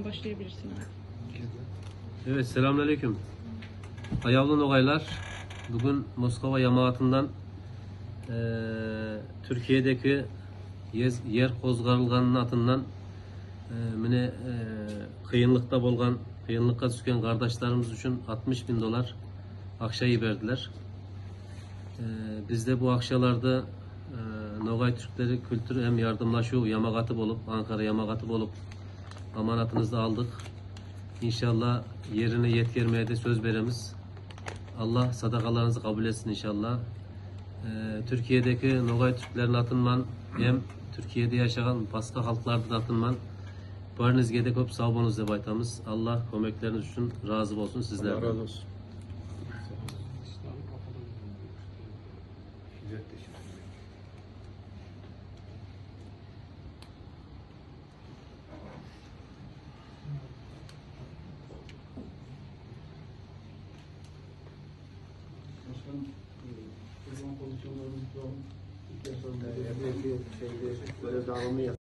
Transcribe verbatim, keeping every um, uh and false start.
Başlayabilirsin abi. Evet, selamünaleyküm. Ayavlı nogaylar, bugün Moskova yamaatınan, e, Türkiye'deki yez- yer qozgarılganınıń atınan, e, mine, e, kıyınlıkta bolǵan, kıyınlıkka túsken kardaşlarımız ushın altmış bin dolar aksa yiberdiler. E, biz de bu aksalardı, e, Nogay Türkleri Kültür hem Yardımlaşuv yamagatı bolıp, Ankara yamagatı bolıp, amanatınızda aldık. İnşallah yerine yetkermeye de söz beremiz. Allah sadakalarınızı kabul etsin inşallah. E, Türkiye'deki Nogay Türklerin atınan hem Türkiye'de yaşaǵan baska halklardıń atınan barinizge de kóp sav bolıńız dep aytamız. Allah kómeklerińiz ushın razı bolsın sizlerden. Allah razı olsun. Başkanım, e, o zaman pozisyonlarımız var. İhtiyaçlarımız var. Böyle dağılımı